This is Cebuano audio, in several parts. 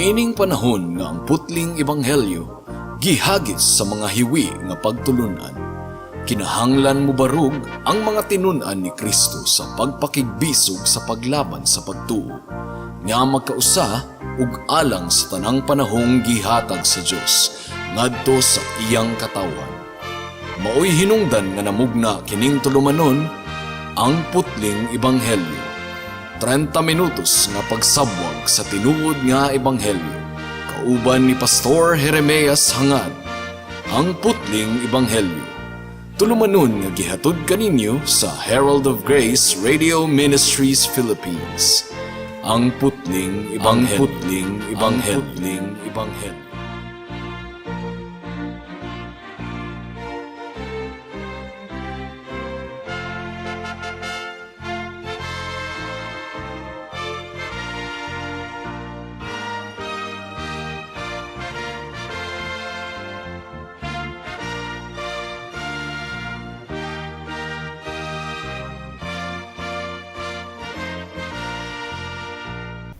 Niining panahon nga ang putling ebanghelyo gihagis sa mga hiwi nga pagtulunan. Kinahanglan mobarog ang mga tinun-an ni Kristo sa pagpakigbisog sa paglaban sa pagtuo nga magkausa ug alang sa tanang panahong gihatag sa Dios ngadto sa iyang katawhan. Maoy hinungdan nga namugna kining tulumanon, Ang Putling Ebanghelyo. 30 minutos nga pagsabwag sa tinuod nga ebanghelyo. Kauban ni Pastor Jeremias Hangad. Ang Putling Ebanghelyo. Tulumanon nga gihatod kaninyo sa Herald of Grace Radio Ministries Philippines. Ang Putling Ebanghelyo. Ang Putling Ebanghelyo. Ang Putling Ebanghelyo.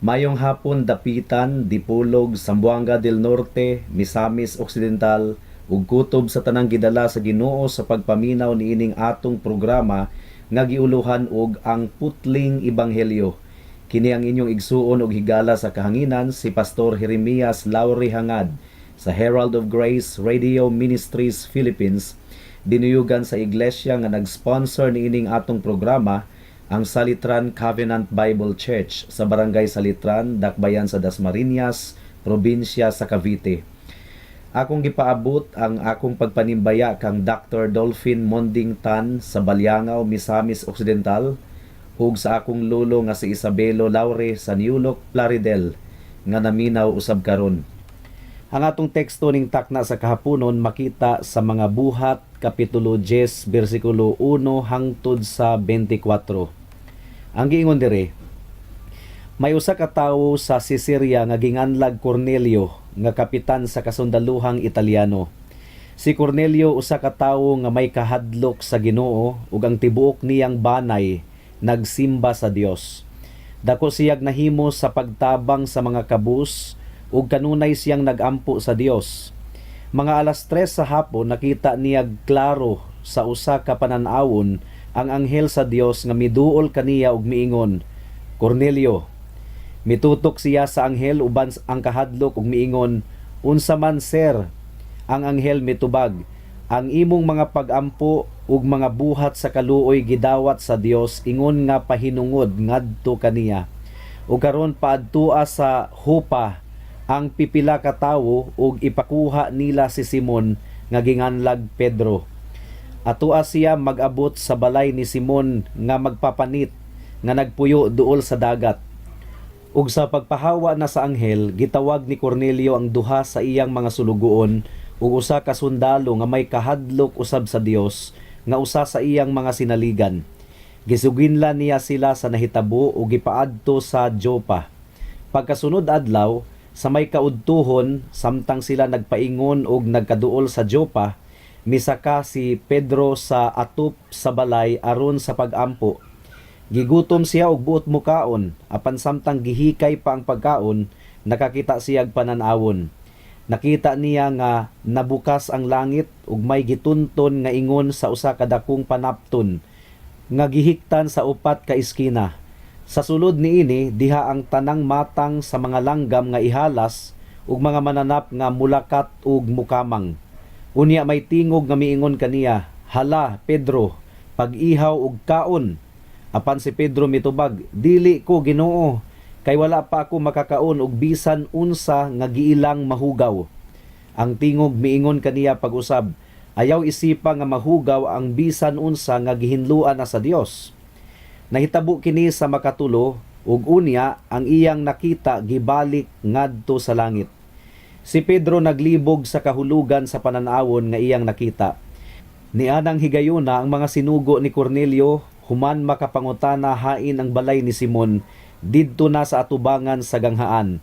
Mayong hapon, Dapitan, Dipolog, Zamboanga del Norte, Misamis Occidental ug kutob sa tanang gidala sa Ginoo sa pagpaminaw niining atong programa nga giuluhan og Ang Putling Ebanghelyo. Kini ang inyong igsuon og higala sa kahanginan, si Pastor Jeremias Lauri Hangad sa Herald of Grace Radio Ministries Philippines, dinuyugan sa iglesia nga nag-sponsor niining atong programa, ang Salitran Covenant Bible Church sa Barangay Salitran, Dakbayan sa Dasmariñas, probinsya sa Cavite. Akong gipaabot ang akong pagpanimbaya kang Dr. Dolphin Monding Tan sa Baliangao, Misamis Occidental, ug sa akong lolo nga si Isabelo Laure sa Newlock, Plaridel, nga naminaw usab karon. Ang atong teksto ning takna sa kahaponon makita sa Mga Buhat kapitulo 10 bersikulo 1 hangtod sa 24. Ang giingon diri, may usa ka tawo sa Caesarea nga ginganlag Cornelio, nga kapitan sa kasundaluhang Italiano. Si Cornelio usa ka tawo nga may kahadlok sa Ginoo ug ang tibuok niyang banay nagsimba sa Dios. Dako siyag nahimo sa pagtabang sa mga kabus ug kanunay siyang nagampo sa Dios. Mga alas 3 sa hapon, nakita niya klaro sa usa ka panan-awon ang anghel sa Dios nga miduol kaniya ug miingon, "Cornelio." Mitutok siya sa anghel uban ang kahadlok ug miingon, "Unsa man, sir?" Ang anghel mitubag, "Ang imong mga pagampo ug mga buhat sa kaluoy gidawat sa Dios ingon nga pahinungod ngadto kaniya. Ug karon paadtua sa Jopa ang pipila ka tawo ug ipakuha nila si Simon nga ginganlag Pedro. Atua siya mag-abot sa balay ni Simon nga magpapanit nga nagpuyo duol sa dagat." Ug sa pagpahawa na sa anghel, gitawag ni Cornelio ang duha sa iyang mga sulugoon ug usa ka sundalo nga may kahadlok usab sa Dios, nga usa sa iyang mga sinaligan. Gisuginlan niya sila sa nahitabo ug gipaadto sa Jopa. Pagkasunod adlaw, sa may kaudtuhon, samtang sila nagpaingon og nagkaduol sa Jopa, misaka si Pedro sa atop sa balay aron sa pagampo. Gigutom siya og buot mukaon, apan samtang gihikay pa ang pagkaon, nakakita siyag panan-awon. Nakita niya nga nabukas ang langit ug may gitunton nga ingon sa usa ka dakong panapton nga gihiktan sa upat ka eskina. Sa sulod niini diha ang tanang matang sa mga langgam nga ihalas ug mga mananap nga mulakat ug mukamang. Unya may tingog nga miingon kaniya, "Hala, Pedro, pag-ihaw ug kaon." Apan si Pedro mitubag, "Dili ko, Ginoo, kay wala pa ako makakaon og bisan unsa nga giilang mahugaw." Ang tingog miingon kaniya pag-usab, "Ayaw isipa nga mahugaw ang bisan unsa nga gihinluan na sa Dios." Nahitabo kini sa makatulo ug unya ang iyang nakita gibalik ngadto sa langit. Si Pedro naglibog sa kahulugan sa pananawon nga iyang nakita. Nianang higayuna, ang mga sinugo ni Cornelio, human makapangutana hain ang balay ni Simon didto na sa atubangan sa ganghaan.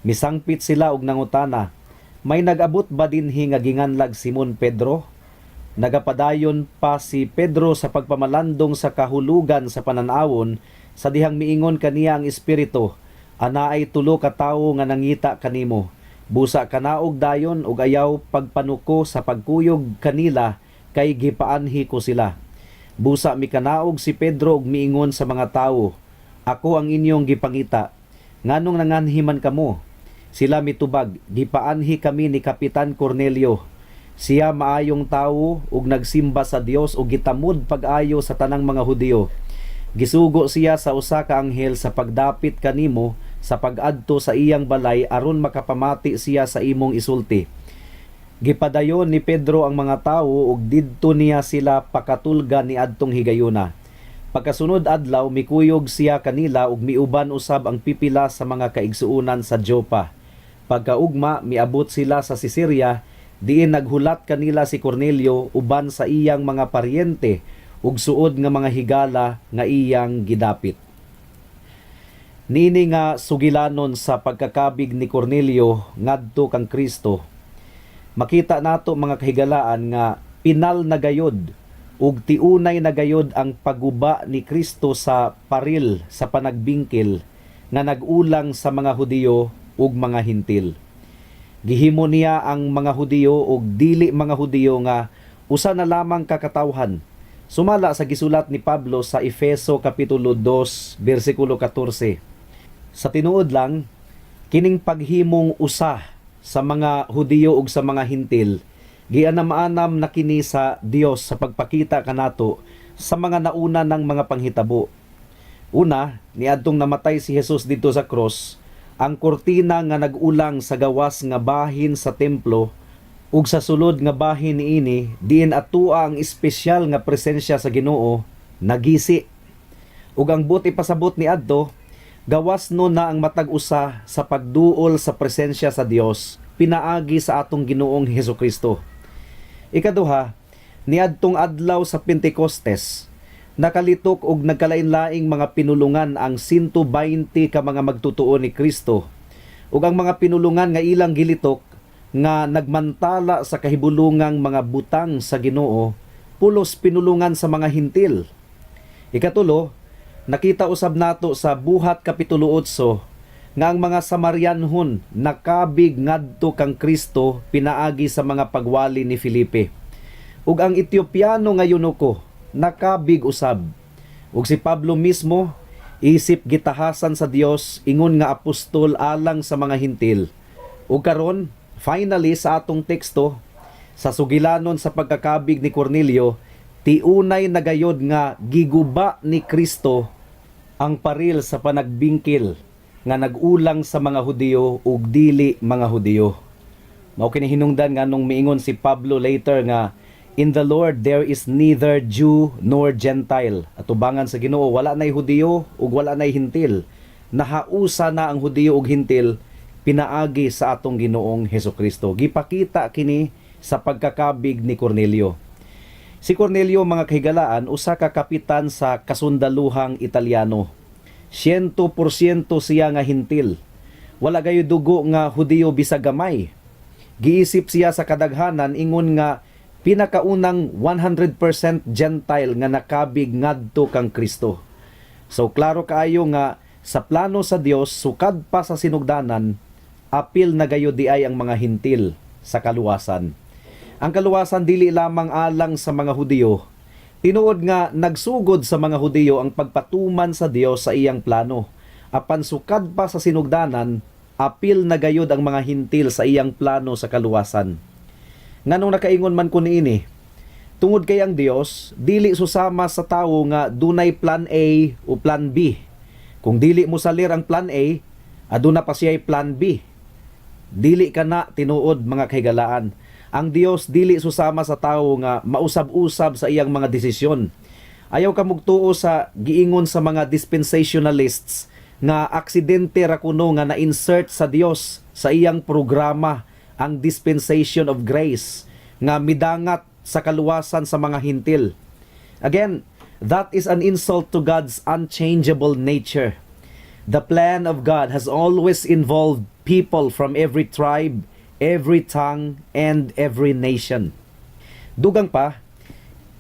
Misangpit sila og nangutana, "May nag-abot ba dinhi nga ginganlag Simon Pedro?" Nagapadayon pa si Pedro sa pagpamalandong sa kahulugan sa pananawon sa dihang miingon kaniya ang Espiritu, Anaay tulo ka tawo nga nangita kanimo. Busa kanaog dayon ug ayaw pagpanuko sa pagkuyog kanila kay gipaanhi ko sila." Busa mikanaog si Pedro ug miingon sa mga tawo, "Ako ang inyong gipangita. Nganong nanganhi man kamo?" Sila mitubag, "Gipaanhi kami ni Kapitan Cornelio. Siya maayong tawo ug nagsimba sa Dios ug gitamod pag-ayo sa tanang mga Hudiyo. Gisugo siya sa usa ka anghel sa pagdapit kanimo sa pag-adto sa iyang balay aron makapamati siya sa imong isulti." Gipadayon ni Pedro ang mga tawo ug didto niya sila pakatulga niadtong higayuna. Pagkasunod adlaw, mikuyog siya kanila ug miuban usab ang pipila sa mga kaigsuonan sa Jopa. Pagkaugma, miabot sila sa Caesarea, diin naghulat kanila si Cornelio uban sa iyang mga paryente ug suod nga mga higala nga iyang gidapit. Niini nga sugilanon sa pagkakabig ni Cornelio ngadto kang Kristo, makita nato, mga kahigalaan, nga pinal na gayod ug tiunay na gayod ang pagguba ni Kristo sa paril sa panagbingkil nga nag-ulang sa mga Hudiyo ug mga Hintil. Gihimo niya ang mga Hudiyo ug dili mga Hudiyo nga usa na lamang ka katawhan. Sumala sa gisulat ni Pablo sa Efeso kapitulo 2 bersikulo 14. Sa tinuod lang, kining paghimong usa sa mga Hudiyo ug sa mga Hintil, gianam-anam na kini sa Dios sa pagpakita kanato sa mga nauna ng mga panghitabo. Una, niadtong namatay si Jesus didto sa cross, ang kurtina nga nag-ulang sa gawas nga bahin sa templo ug sa sulod nga bahin niini diin atua ang espesyal nga presensya sa Ginoo, nagisi. Ug ang buot ipasabot ni adto, gawas no na ang matag usa sa pagduol sa presensya sa Dios pinaagi sa atong Ginoong Hesukristo. Ikaduha, niadtong adlaw sa Pentecostes, nakalitok og nagkalain-laing mga pinulungan ang 120 ka mga magtutuo ni Kristo. Ug ang mga pinulungan nga ilang gilitok nga nagmantala sa kahibulungang mga butang sa Ginoo, pulos pinulungan sa mga Hintil. Ikatulo, nakita usab nato sa Buhat kapitulo 8 nga ang mga Samarianhon nakabig ngadto kang Kristo pinaagi sa mga pagwali ni Felipe. Ug ang Etiopiano nga eunuko nakabig usab. Ug si Pablo mismo, isip gitahasan sa Dios ingon nga apostol alang sa mga Hintil. Ug karon, finally, sa atong teksto, sa sugilanon sa pagkakabig ni Cornelio, tiunay na gayod nga giguba ni Kristo ang paril sa panagbingkil nga nag-ulang sa mga Hudiyo ug dili mga Hudiyo. Mao kini hinungdan nganong miingon si Pablo later nga "In the Lord there is neither Jew nor Gentile." Atubangan sa Ginoo wala nay Hudiyo ug wala nay Hintil. Nahausa na ang Hudiyo ug Hintil pinaagi sa atong Ginoong Hesukristo. Gipakita kini sa pagkakabig ni Cornelio. Si Cornelio, mga kahigalaan, usa ka kapitan sa kasundaluhang Italiano. 100% siya nga Hintil. Wala gayo dugo nga Hudiyo bisag gamay. Giisip siya sa kadaghanan ingon nga pinakaunang 100% Gentile nga nakabig ngadto kang Kristo. So klaro kaayo nga sa plano sa Dios sukad pa sa sinugdanan, apil na gayod diay ang mga Hintil sa kaluwasan. Ang kaluwasan dili lamang alang sa mga Hudiyo. Tinuod nga nagsugod sa mga Hudiyo ang pagpatuman sa Dios sa iyang plano. Apan sukad pa sa sinugdanan, apil na gayod ang mga Hintil sa iyang plano sa kaluwasan. Nganong nakaingon man ko niini? Tungod kay ang Dios dili susama sa tawo nga dunay plan A o plan B. Kung dili mo salir ang plan A, aduna pa siya'y plan B. Dili ka na tinuod, mga kahigalaan. Ang Dios dili susama sa tawo nga mausab-usab sa iyang mga desisyon. Ayaw ka mugtuo sa giingon sa mga dispensationalists nga aksidente ra kuno nga na-insert sa Dios sa iyang programa ang dispensation of grace nga midangat sa kaluwasan sa mga Hintil. Again, that is an insult to God's unchangeable nature. The plan of God has always involved people from every tribe, every tongue, and every nation. Dugang pa,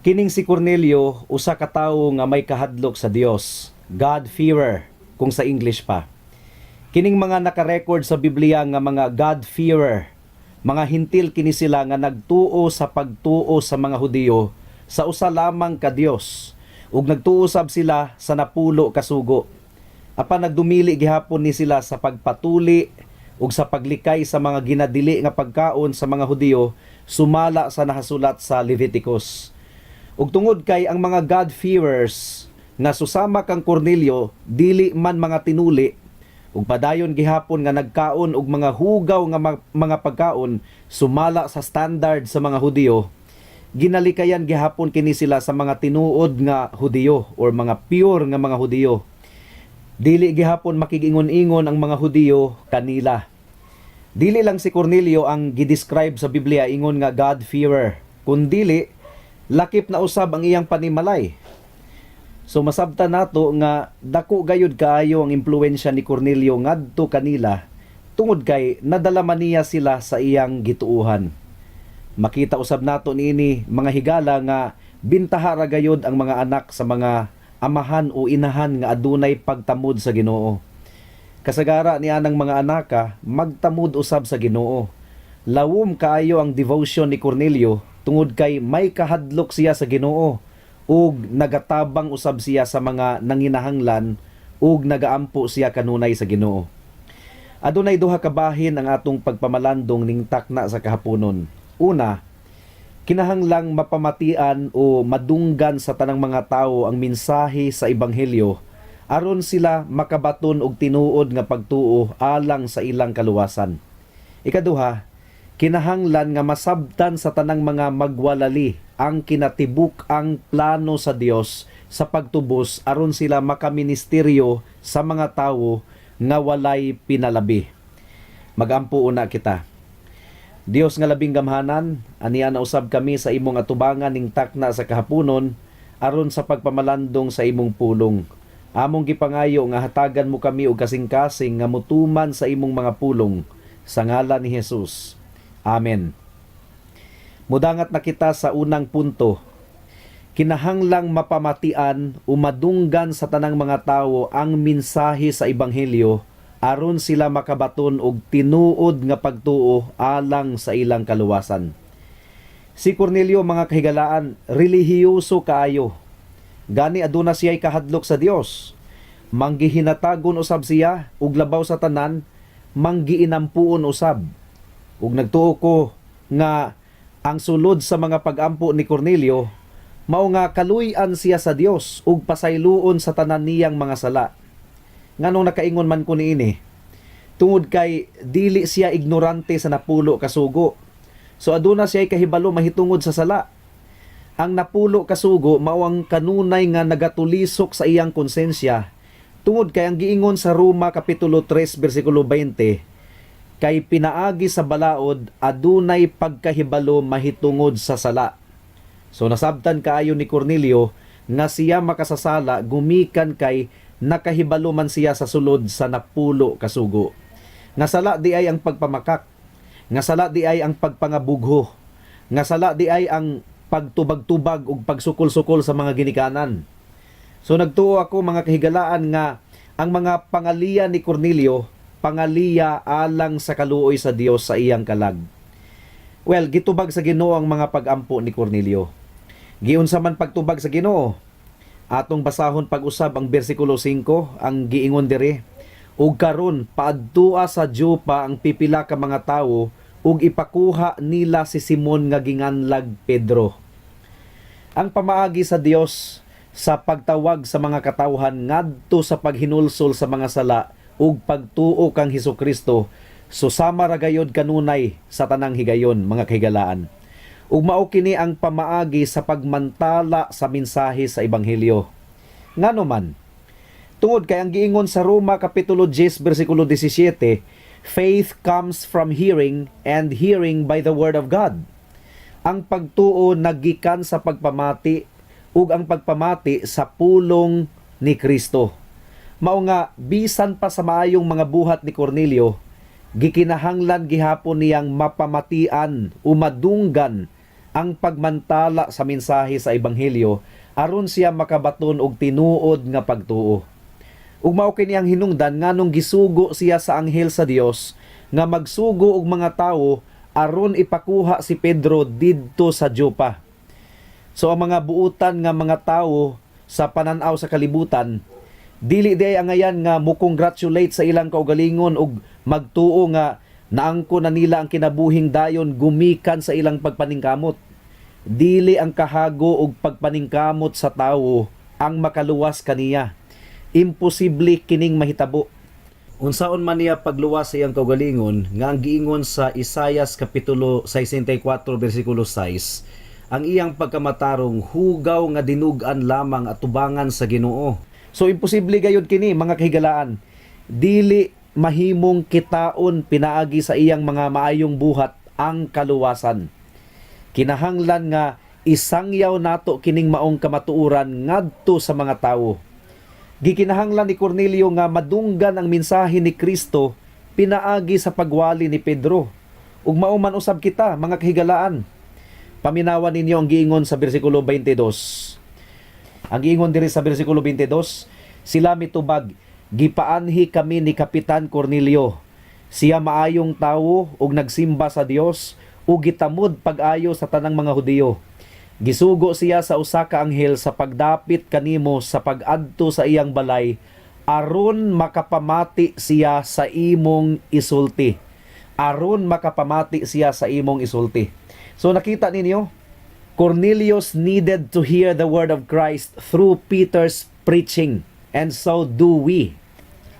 kining si Cornelio usa ka tawo nga may kahadlok sa Dios, God-fearer kung sa English pa. Kining mga naka-record sa Biblia nga mga God-fearer, mga Hentil kini sila nga nagtuo sa pagtuo sa mga Hudiyo sa usa lamang ka Dios ug nagtuo sab sila sa 10 ka sugo. Apan nagdumili gihapon ni sila sa pagpatuli ug sa paglikay sa mga ginadili nga pagkaon sa mga Hudiyo sumala sa nakasulat sa Leviticus. Ug tungod kay ang mga God-fearers nga susama kang Cornelio dili man mga tinuli ug padayon gihapon nga nagkaon og mga hugaw nga mga pagkaon sumala sa standard sa mga Hudiyo, ginalikayan gihapon kini sila sa mga tinuod nga Hudiyo or mga pure nga mga Hudiyo. Dili gihapon makigingon-ingon ang mga Hudiyo kanila. Dili lang si Cornelio ang gi-describe sa Biblia ingon nga God-fearer, kundili lakip na usab ang iyang panimalay. So masabtan nato nga dako gayud kaayo ang impluwensya ni Cornelio ngadto kanila tungod kay nadala man niya sila sa iyang gituuhan. Makita usab nato niini, mga higala, nga bintaha ra gayud ang mga anak sa mga amahan o inahan nga adunay pagtamod sa Ginoo. Kasagara ni anang mga anaka magtamod usab sa Ginoo. Lawom kaayo ang devotion ni Cornelio tungod kay may kahadlok siya sa Ginoo ug nagatabang usab siya sa mga nanginahanglan ug nagaampo siya kanunay sa Ginoo. Adunay duha ka bahin ang atong pagpamalandong ning takna sa kahaponon. Una, kinahanglang mapamatian o madunggan sa tanang mga tawo ang mensahe sa ebanghelyo aron sila makabaton og tinuod nga pagtuo alang sa ilang kaluwasan. Ikaduha, kinahanglan nga masabtan sa tanang mga magwalali ang kinatibuk-ang plano sa Dios sa pagtubos aron sila makaministeryo sa mga tawo nga walay pinalabi. Magampo una kita. Dios nga labing gamhanan, ania na usab kami sa imong atubangan ning takna sa kahaponon aron sa pagpamalandong sa imong pulong. Among gipangayo nga hatagan mo kami og kasing-kasing nga mutuman sa imong mga pulong, sa ngalan ni Jesus. Amen. Mudangat na kita sa unang punto. Kinahanglang mapamatian o madunggan sa tanang mga tawo ang mensahe sa ebanghelyo aron sila makabaton og tinuod nga pagtuo alang sa ilang kaluwasan. Si Cornelio, mga kahigalaan, relihiyoso kaayo. Gani aduna siya'y kahadlok sa Dios. Manggihinatagon usab siya ug labaw sa tanan, manggiinampuon usab. Ug nagtuo ko nga ang sulod sa mga pagampo ni Cornelio mao nga kaluy-an siya sa Dios ug pasayloon sa tanan niyang mga sala. Nganong nakaingon man ko niini? Tungod kay dili siya ignorante sa 10 ka sugo. So aduna siya kahibalo mahitungod sa sala. Ang 10 ka sugo mao ang kanunay nga nagatulisok sa iyang konsensya. Tungod kay ang giingon sa Roma kapitulo 3 bersikulo 20, kay pinaagi sa balaod adunay pagkahibalo mahitungod sa sala. So nasabtan kaayo ni Cornelio nga siya makasasala gumikan kay nakahibalo man siya sa sulod sa 10 ka sugo. Nga sala di ay ang pagpamakak. Nga sala di ay ang pagpangabugho. Nga sala di ay ang pagtubag-tubag ug pagsukol-sukol sa mga ginikanan. So nagtuo ako, mga kahigalaan, nga ang mga pangaliya ni Cornelio, pangaliya alang sa kaluoy sa Dios sa iyang kalag. Well, gitubag sa Ginoo ang mga pagampo ni Cornelio. Giunsa man pagtubag sa Ginoo? Atong basahon pag-usab ang bersikulo 5, ang giingon diri: "Ug karon paadtua sa Jopa ang pipila ka mga tawo ug ipakuha nila si Simon nga ginganlag Pedro." Ang pamaagi sa Dios sa pagtawag sa mga katawhan ngadto sa paghinulsol sa mga sala ug pagtuo kang Hesukristo susama ra gayod kanunay sa tanang higayon, mga kahigalaan. Ug mao kini ang pamaagi sa pagmantala sa mensahe sa ebanghelyo. Ngano man? Tungod kay ang giingon sa Roma kapitulo 10 bersikulo 17, "Faith comes from hearing and hearing by the word of God." Ang pagtuo nagikan sa pagpamati ug ang pagpamati sa pulong ni Kristo. Mao nga bisan pa sa maayong mga buhat ni Cornelio, gikinahanglan gihapon niyang mapamatian o madunggan ang pagmantala sa mensahe sa ebanghelyo aron siya makabaton og tinuod nga pagtuo. Ug mao kini ang hinungdan nganong gisugo siya sa anghel sa Dios nga magsugo og mga tawo aron ipakuha si Pedro didto sa Jopa. So ang mga buutan nga mga tawo sa pananaw sa kalibutan, dili diay angayan nga mo-congratulate sa ilang kaugalingon ug magtuo nga naangko na nila ang kinabuhing dayon gumikan sa ilang pagpaningkamot. Dili ang kahago ug pagpaningkamot sa tawo ang makaluwas kaniya. Imposible kining mahitabo. Unsaon man niya pagluwas sa iyang kaugalingon nga ang giingon sa Isayas kapitulo 64 bersikulo 6, ang iyang pagkamatarong hugaw nga dinug-an lamang at tubangan sa Ginoo? So imposible gayud kini, mga kahigalaan. Dili mahimong kitaon pinaagi sa iyang mga maayong buhat ang kaluwasan. Kinahanglan nga isangyaw nato kining maong kamatuoran ngadto sa mga tawo. Gikinahanglan ni Cornelio nga madunggan ang mensahe ni Kristo pinaagi sa pagwali ni Pedro. Ug mao man usab kita, mga kahigalaan. Paminawan ninyo ang giingon sa bersikulo 22. Ang giingon diri sa bersikulo 22, sila mitubag, "Gipaanhi kami ni Kapitan Cornelio. Siya maayong tawo ug nagsimba sa Dios ug gitamod pag-ayo sa tanang mga Hudiyo. Gisugo siya sa usa ka anghel sa pagdapit kanimo sa pag-adto sa iyang balay aron makapamati siya sa imong isulti." Aron makapamati siya sa imong isulti. So nakita ninyo, Cornelius needed to hear the word of Christ through Peter's preaching, and so do we.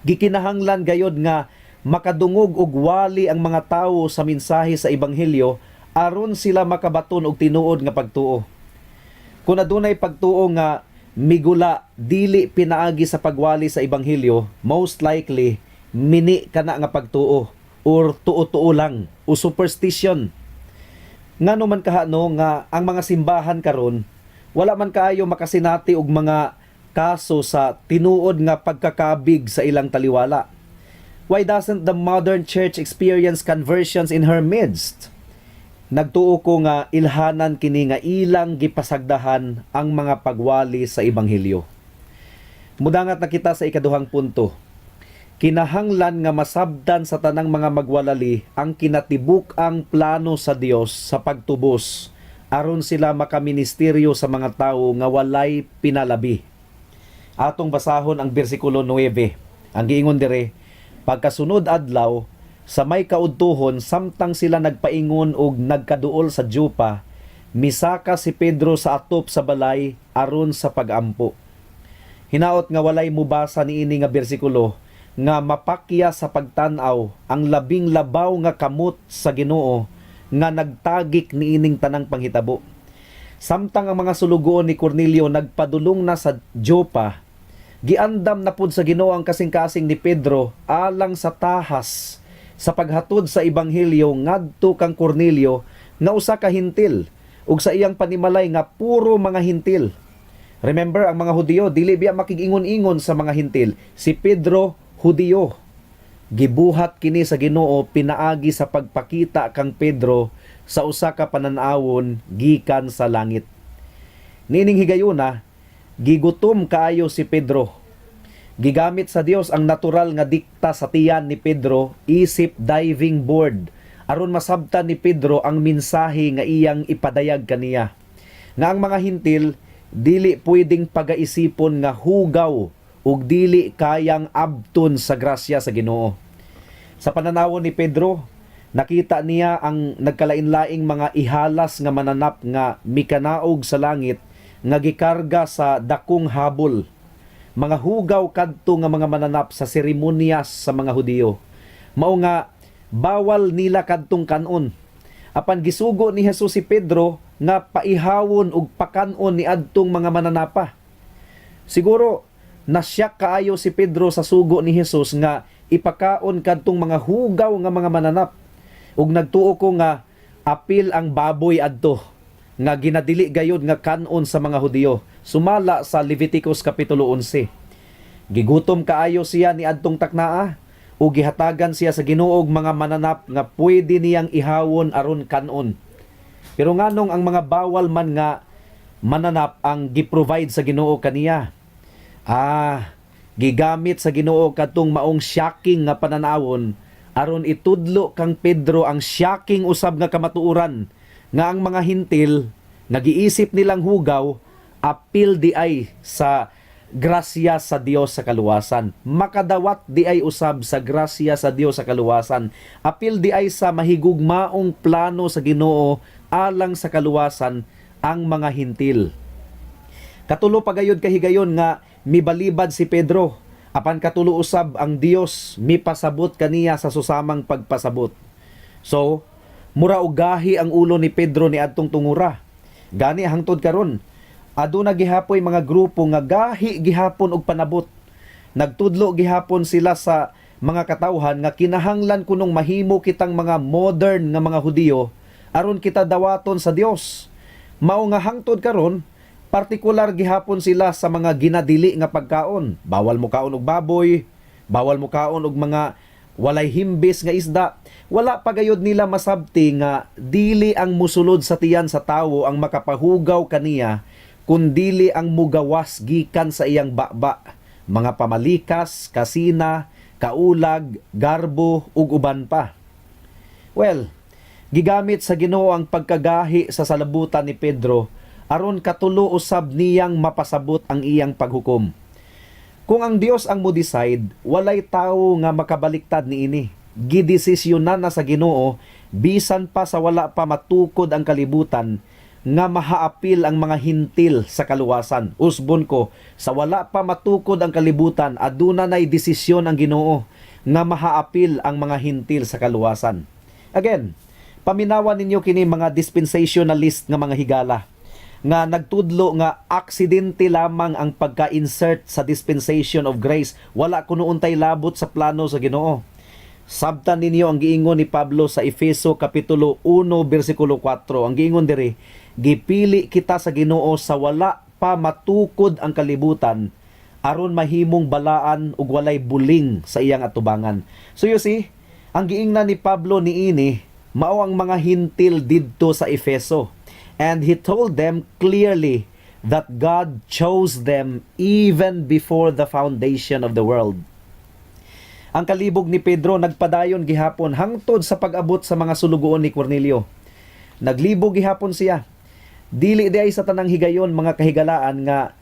Gikinahanglan gayod nga makadungog og wali ang mga tawo sa mensahe sa ebanghelyo aron sila makabaton og tinuod nga pagtuo. Kung adunay pagtuo nga migula dili pinaagi sa pagwali sa ebanghelyo, most likely mini kana nga pagtuo or tuo-tuo lang o superstition. Ngano man kahano nga ang mga simbahan karon wala man kaayo makasinati og mga kaso sa tinuod nga pagkakabig sa ilang taliwala? Why doesn't the modern church experience conversions in her midst? Nagtuo ko nga ilhanan kini nga ilang gipasagdahan ang mga pagwali sa ebanghelyo. Mudangat na kita sa ikaduhang punto. Kinahanglan nga masabdan sa tanang mga magwalali ang kinatibuk-ang plano sa Dios sa pagtubos aron sila makaministeryo sa mga tawo nga walay pinalabi. Atong basahon ang bersikulo 9. Ang giingon dire, "Pagkasunod adlaw, sa may kaudtuhon, samtang sila nagpaingon og nagkaduol sa Jopa, misaka si Pedro sa atop sa balay aron sa pagampo." Hinaot nga walay mubasa niini nga bersikulo nga mapakya sa pagtan-aw ang labing labaw nga kamot sa Ginoo nga nagtagik niining tanang panghitabo. Samtang ang mga sulugoon ni Cornelio nagpadulong na sa Jopa, giandam na pud sa Ginoo ang kasing-kasing ni Pedro alang sa tahas sa paghatod sa ebanghelyo ngadto kang Cornelio nga usa ka Hentil ug sa iyang panimalay nga puro mga Hentil. Remember, ang mga Hudiyo dili biya makig-ingon-ingon sa mga Hentil. Si Pedro, Hudiyo. Gibuhat kini sa Ginoo pinaagi sa pagpakita kang Pedro sa usa ka panan-awon gikan sa langit. Niining higayuna, gigutom kaayo si Pedro. Gigamit sa Dios ang natural nga dikta sa tiyan ni Pedro isip diving board aron masabtan ni Pedro ang mensahe nga iyang ipadayag kaniya. Nga ang mga Hentil dili pwedeng pagaisipon nga hugaw ug dili kayang abton sa grasya sa Ginoo. Sa pananawon ni Pedro, nakita niya ang nagkalain-laing mga ihalas nga mananap nga mikanaog sa langit nga gikarga sa dakong habol. Mga hugaw kadto nga mga mananap sa seremonyas sa mga Hudiyo. Mao nga bawal nila kadtong kanon. Apan gisugo ni Jesus si Pedro nga paihawon ug pakanon ni adtong mga mananapa. Siguro nasyak kaayo si Pedro sa sugo ni Jesus nga ipakaon kadtong mga hugaw nga mga mananap. Ug nagtuo ko nga apil ang baboy adto nga ginadili gayod nga kanon sa mga Hudiyo sumala sa Leviticus kapitulo 11. Gigutom kaayo siya ni adtong taknaa ug gihatagan siya sa Ginoo og mga mananap nga pwede niyang ihawon aron kanon. Pero nganong ang mga bawal man nga mananap ang gi-provide sa Ginoo kaniya? Ah, Gigamit sa Ginoo kadtong maong shocking nga pananawon aron itudlo kang Pedro ang shocking usab nga kamatuoran nga ang mga Hintil nga giisip nilang hugaw, apil diay sa grasya sa Dios sa kaluwasan. Makadawat diay usab sa grasya sa Dios sa kaluwasan. Apil diay sa mahigugmaong plano sa Ginoo alang sa kaluwasan ang mga Hintil. Katulo pagayod kahigayon nga mibalibad si Pedro. Apan katulo usab ang Dios mipasabot kaniya sa susamang pagpasabot. So, mura og gahi ang ulo ni Pedro ni adtong tungura. Gani hangtod karon, aduna gihapoy mga grupo nga gahi gihapon og panabot. Nagtudlo gihapon sila sa mga katawhan nga kinahanglan kunong mahimo kitang mga modern nga mga Hudiyo aron kita dawaton sa Dios. Mao nga hangtod karon, partikular gihapon sila sa mga ginadili nga pagkaon. Bawal mo kaon og baboy, bawal mo kaon og mga walay himbis nga isda. Wala pa gayod nila masabti nga dili ang musulod sa tiyan sa tawo ang makapahugaw kaniya, kundili ang mugawas gikan sa iyang baba, mga pamalikas, kasina, kaulag, garbo ug uban pa. Well, gigamit sa Ginoo ang pagkagahi sa salabutan ni Pedro aron katulo usab niyang mapasabot ang iyang paghukom. Kung ang Dios ang mo decide, walay tawo nga makabaliktad niini. Gidesisyonan na sa Ginoo bisan pa sa wala pa matukod ang kalibutan nga mahaapil ang mga Hintil sa kaluwasan. Usbon ko, sa wala pa matukod ang kalibutan, aduna nay desisyon ang Ginoo nga mahaapil ang mga Hintil sa kaluwasan. Again, paminawan ninyo kini mga dispensationalist nga mga higala nga nagtudlo nga aksidente lamang ang pagka-insert sa dispensation of grace. Wala kuno untay labot sa plano sa Ginoo. Sabtan ninyo ang giingon ni Pablo sa Efeso kapitulo 1 bersikulo 4. Ang giingon diri, gipili kita sa Ginoo sa wala pa matukod ang kalibutan aron mahimong balaan ug walay buling sa iyang atubangan. So you see, ang giingnan ni Pablo niini mao ang mga Hintil didto sa Efeso. And he told them clearly that God chose them even before the foundation of the world. Ang kalibog ni Pedro nagpadayon gihapon hangtod sa pag-abot sa mga sulugoon ni Cornelio. Naglibog gihapon siya. Dili diay sa tanang higayon, mga kahigalaan, nga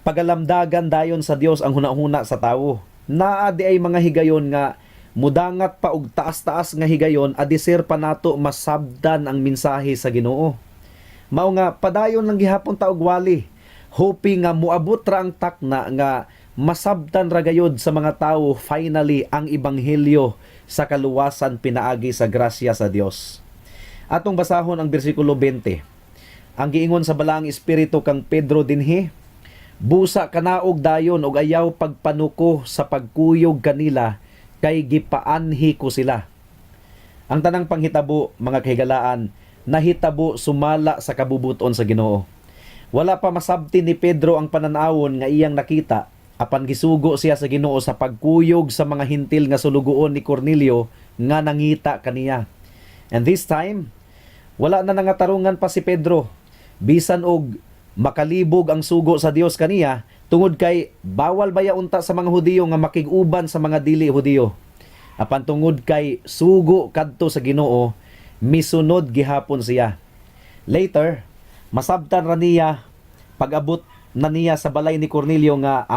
pagalamdagan dayon sa Dios ang hunahuna sa tawo. Naa diay mga higayon nga mudangat pa og taas-taas nga higayon adiser pa nato masabdan ang mensahe sa Ginoo. Mao nga padayon lang gihapon ta og wali, hoping nga muabot ra ang takna nga masabtan ra gayod sa mga tawo finally ang ebanghelyo sa kaluwasan pinaagi sa grasya sa Dios. Atong basahon ang bersikulo 20. Ang giingon sa Balaang Espiritu kang Pedro dinhi, "Busa kanaog dayon og ayaw pagpanuko sa pagkuyog kanila kay gipaanhi ko sila." Ang tanang panghitabo, mga kahigalaan, nahitabo sumala sa kabubuton sa Ginoo. Wala pa masabti ni Pedro ang pananawon nga iyang nakita apan gisugo siya sa Ginoo sa pagkuyog sa mga Hintil nga sulugoon ni Cornelio nga nangita kaniya. And this time, wala na nangatarungan pa si Pedro bisan og makalibog ang sugo sa Dios kaniya, tungod kay bawal baya unta sa mga Hudiyo nga makig-uban sa mga dili Hudiyo. Apan tungod kay sugo kadto sa Ginoo, misunod gihapon siya. Later, masabtan ra niya pag-abot na niya sa balay ni Cornelio nga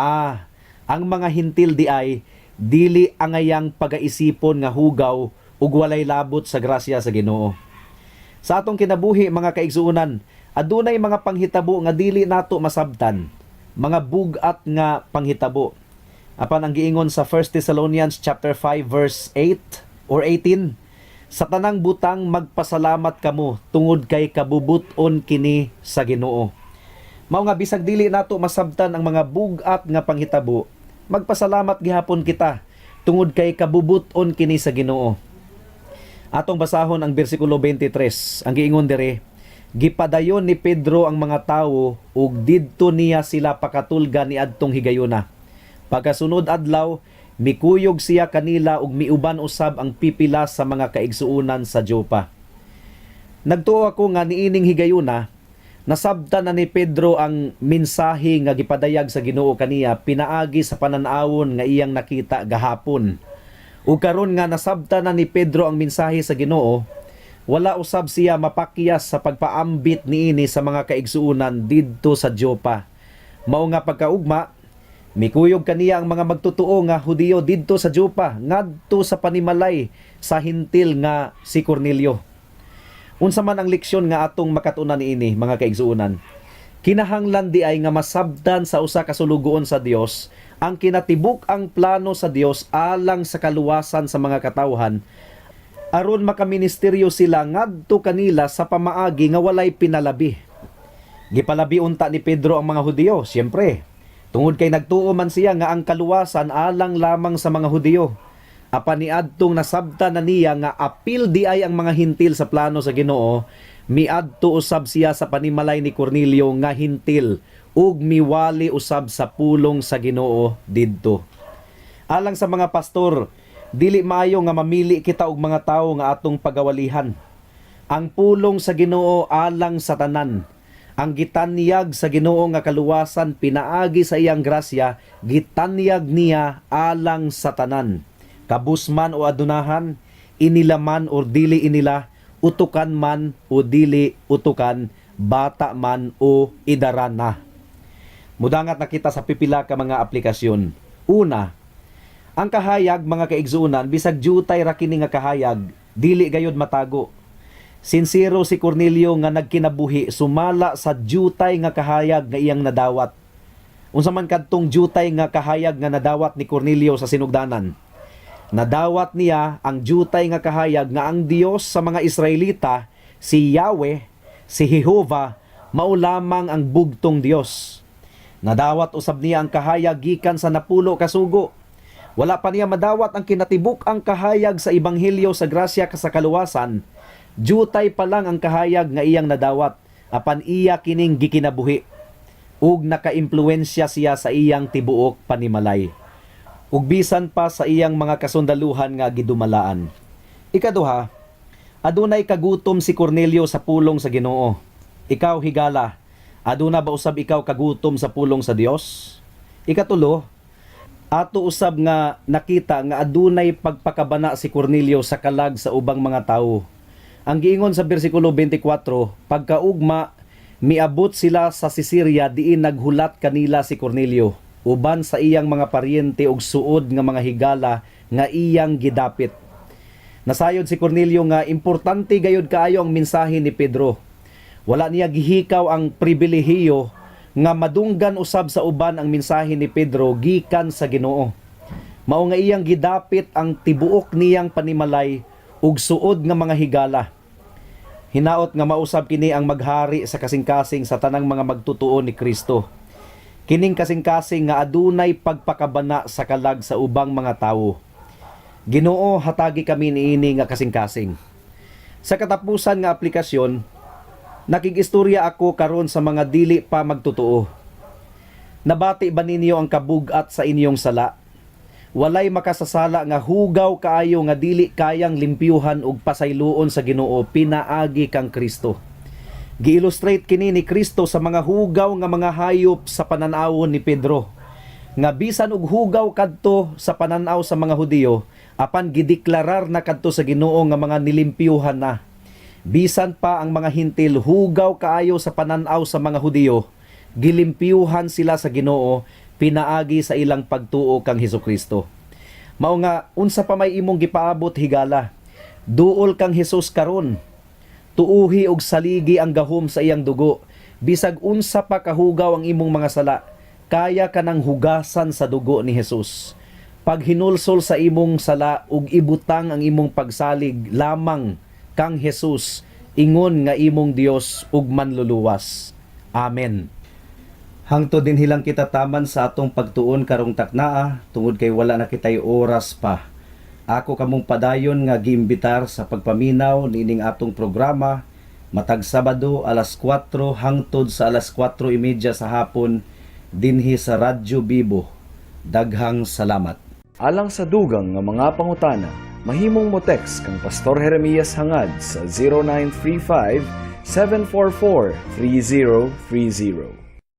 ang mga Hintil diay dili angayang pagaisipon nga hugaw ug walay labot sa grasya sa Ginoo. Sa atong kinabuhi, mga kaigsuonan, adunay mga panghitabo nga dili nato masabtan, mga bug-at nga panghitabo. Apan ang giingon sa 1 Thessalonians chapter 5 verse 8 or 18, "Sa tanang butang magpasalamat kamo tungod kay kabubut-on kini sa Ginoo." Mao nga bisag dili nato masabtan ang mga bug-at nga panghitabo, magpasalamat gihapon kita tungod kay kabubut-on kini sa Ginoo. Atong basahon ang bersikulo 23. Ang giingon diri, gipadayon ni Pedro ang mga tawo ug didto niya sila pakatulga niadtong higayuna. Pagkasunod adlaw, mikuyog siya kanila ug miuban usab ang pipila sa mga kaigsuonan sa Jopa. Nagtuo ako nga niining higayuna, Nasabtan na ni Pedro ang mensahe nga gipadayag sa Ginoo kaniya pinaagi sa panan-awon nga iyang nakita gahapon. Ug karon nga nasabtan na ni Pedro ang mensahe sa Ginoo, wala usab siya mapakyas sa pagpaambit niini sa mga kaigsuonan didto sa Jopa. Mao nga pagkaugma, mikuyog kaniya ang mga magtotoo nga Hudiyo didto sa Jopa ngadto sa panimalay sa Hentil nga si Cornelio. Unsa man ang leksyon nga atong makatunan niini, mga kaigsuonan? Kinahanglan diay nga masabtan sa usa ka sulugoon sa Dios ang kinatibuk-ang plano sa Dios alang sa kaluwasan sa mga katawhan aron makaministeryo sila ngadto kanila sa pamaagi nga walay pinalabi. Gipalabi unta ni Pedro ang mga Hudiyo, siyempre. Tungod kay nagtuo man siya nga ang kaluwasan alang lamang sa mga Hudiyo. Apan niadtong nasabtan na niya nga apil diay ang mga Hentil sa plano sa Ginoo, miadto usab siya sa panimalay ni Cornelio nga Hentil ug miwali usab sa pulong sa Ginoo didto. Alang sa mga pastor, dili maayo nga mamili kita og mga tawo nga atong pagawalihan. Ang pulong sa Ginoo alang sa tanan. Ang gitanyag sa Ginoo nga kaluwasan pinaagi sa iyang grasya, gitanyag niya alang sa tanan. Kabus man o adunahan, inila man o dili inila, utukan man o dili utukan, bata man o idaran na. Mudangat na kita sa pipila ka mga aplikasyon. Una, ang kahayag, mga kaigsuonan, bisag jutay ra kini nga kahayag, dili gayod matago. Sinsero si Cornelio nga nagkinabuhi sumala sa jutay nga kahayag nga iyang nadawat. Unsa man kadtong jutay nga kahayag nga nadawat ni Cornelio sa sinugdanan? Nadawat niya ang jutay nga kahayag nga ang Dios sa mga Israelita, si Yahweh, si Jehova, mao lamang ang bugtong Dios. Nadawat usab niya ang kahayag gikan sa 10 ka sugo. Wala pa niya madawat ang kinatibuk-ang kahayag sa ebanghelyo sa grasya sa kaluwasan. Jutay pa lang ang kahayag nga iyang nadawat, apan iya kining gikinabuhi ug nakaimpluwensya siya sa iyang tibuok panimalay ug bisan pa sa iyang mga kasundaluhan nga gidumalaan. Ikaduha, adunay kagutom si Cornelio sa pulong sa Ginoo. Ikaw, higala, aduna ba usab ikaw kagutom sa pulong sa Dios? Ikatulo, ato usab nga nakita nga adunay pagpakabana si Cornelio sa kalag sa ubang mga tawo. Ang giingon sa bersikulo 24, pagkaugma miabot sila sa Cesarea diin naghulat kanila si Cornelio uban sa iyang mga paryente ug suod nga mga higala nga iyang gidapit. Nasayod si Cornelio nga importante gayud kaayo ang mensahe ni Pedro. Wala niya gihikaw ang pribilehiyo nga madunggan usab sa uban ang mensahe ni Pedro gikan sa Ginoo. Mao nga iyang gidapit ang tibuok niyang panimalay ug suod nga mga higala. Hinaot nga mausab kini ang maghari sa kasing-kasing sa tanang mga magtutuo ni Kristo. Kining kasing-kasing nga adunay pagpakabana sa kalag sa ubang mga tawo. Ginoo, hatagi kami niini nga kasing-kasing. Sa katapusan nga aplikasyon, nakig-istorya ako karon sa mga dili pa magtotoo. Nabati ba ninyo ang kabugat sa inyong sala? Walay makasasala nga hugaw kaayo nga dili kayang limpyuhan ug pasayloon sa Ginoo pinaagi kang Kristo. Gi-illustrate kini ni Kristo sa mga hugaw nga mga hayop sa pananawon ni Pedro. Nga bisan og hugaw kadto sa pananaw sa mga Hudiyo, apan gideklarar na kadto sa Ginoo nga mga nilimpyuhan na. Bisan pa ang mga Hentil hugaw kaayo sa pananaw sa mga Hudiyo, gilimpyuhan sila sa Ginoo pinaagi sa ilang pagtuo kang Hesukristo. Mao nga unsa pa may imong gipaabot, higala? Duol kang Hesus karon. Tuuhi og saligi ang gahom sa iyang dugo. Bisag unsa pa kahugaw ang imong mga sala, kaya ka nang hugasan sa dugo ni Hesus. Paghinulsol sa imong sala ug ibutang ang imong pagsalig lamang kang Hesus ingon nga imong Dios ug manluluwas. Amen. Hangtod dinhi lang kita taman sa atong pagtuon karong taknaa tungod kay wala na kitay oras pa. Ako kamong padayon nga giimbitar sa pagpaminaw niining atong programa matag Sabado alas 4 hangtod sa alas 4:30 sa hapon dinhi sa Radyo Bibo. Daghang salamat. Alang sa dugang nga mga pangutana, mahimong mo text kang Pastor Jeremias Hangad sa 0935 744-3030.